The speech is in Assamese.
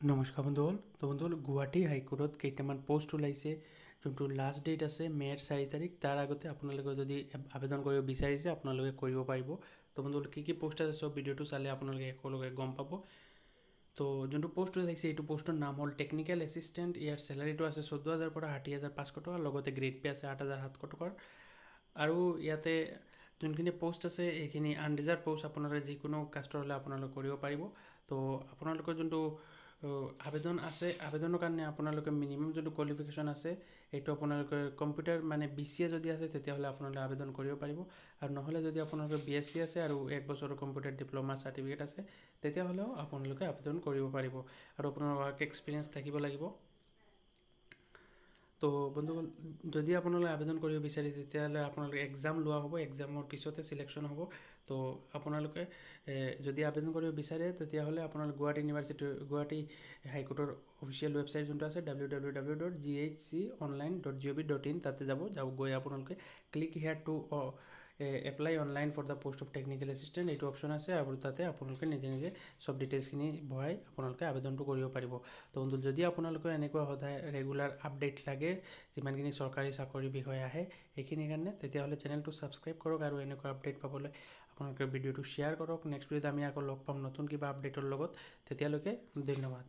নমস্কাৰ বন্ধুসকল। তো বন্ধুসকল, গুৱাহাটী হাইকোৰ্টত কেইটামান পষ্ট ওলাইছে, যোনটো লাষ্ট ডেট আছে মে'ৰ 4 তাৰিখ। তাৰ আগতে আপোনালোকে যদি আবেদন কৰিব বিচাৰিছে, আপোনালোকে কৰিব পাৰিব। তো বন্ধুসকল, কি কি পষ্ট আছে চব ভিডিঅ'টো চালে আপোনালোকে একেলগে গম পাব। তো যোনটো পষ্ট ওলাইছে, এইটো পষ্টৰ নাম হ'ল টেকনিকেল এছিষ্টেণ্ট। ইয়াৰ চেলাৰীটো আছে 14,000 পৰা 60,500 টকা, লগতে গ্ৰেড পে আছে 8,700 টকাৰ। আৰু ইয়াতে যোনখিনি পষ্ট আছে, এইখিনি আনৰিজাৰ্ভ পষ্ট, আপোনালোকে যিকোনো কাষ্টৰ হ'লে আপোনালোকে কৰিব পাৰিব। তো আপোনালোকৰ যোনটো আবেদন আছে, আবেদনৰ কাৰণে আপোনালোকে মিনিমাম যোনটো কোৱালিফিকেশ্যন আছে, এইটো আপোনালোকে কম্পিউটাৰ মানে বি চি এ যদি আছে, তেতিয়াহ'লে আপোনালোকে আবেদন কৰিব পাৰিব। আৰু নহ'লে যদি আপোনালোকে বি এছ চি আছে আৰু এক বছৰৰ কম্পিউটাৰ ডিপ্ল'মা চাৰ্টিফিকেট আছে, তেতিয়াহ'লেও আপোনালোকে আবেদন কৰিব পাৰিব। আৰু আপোনাৰ ৱৰ্ক এক্সপিৰিয়েঞ্চ থাকিব লাগিব। তো বন্ধুসকল, যদি আপোনালোকে আবেদন কৰিব বিচাৰিছে, তেতিয়াহ'লে আপোনালোকে এক্সাম লোৱা হ'ব, এক্সামৰ পিছতে চিলেকশ্যন হ'ব। তো আপোনালোকে যদি আবেদন কৰিব বিচাৰে, তেতিয়াহ'লে আপোনালোকে গুৱাহাটী ইউনিভাৰ্চিটি, গুৱাহাটী হাইকোৰ্টৰ অফিচিয়েল ৱেবছাইট যোনটো আছে, www.ghconline.gov.in, তাতে যাব যাব গৈ আপোনালোকে "Click here to apply online for the post of technical assistant" এইটো অপশ্যন আছে আৰু তাতে আপোনালোকে নিজে নিজে চব ডিটেইলছখিনি ভৰাই আপোনালোকে আবেদনটো কৰিব পাৰিব। তো বন্ধু, যদি আপোনালোকে এনেকুৱা সদায় ৰেগুলাৰ আপডেট লাগে, যিমানখিনি চৰকাৰী চাকৰিৰ বিষয়ে আহে সেইখিনিৰ কাৰণে, তেতিয়াহ'লে চেনেলটো ছাবস্ক্ৰাইব কৰক আৰু এনেকুৱা আপডেট পাবলৈ আপোনালোকে ভিডিঅ'টো শ্বেয়াৰ কৰক। নেক্সট ভিডিঅ'ত আমি আকৌ লগ পাম নতুন কিবা আপডেটৰ লগত। তেতিয়ালৈকে ধন্যবাদ।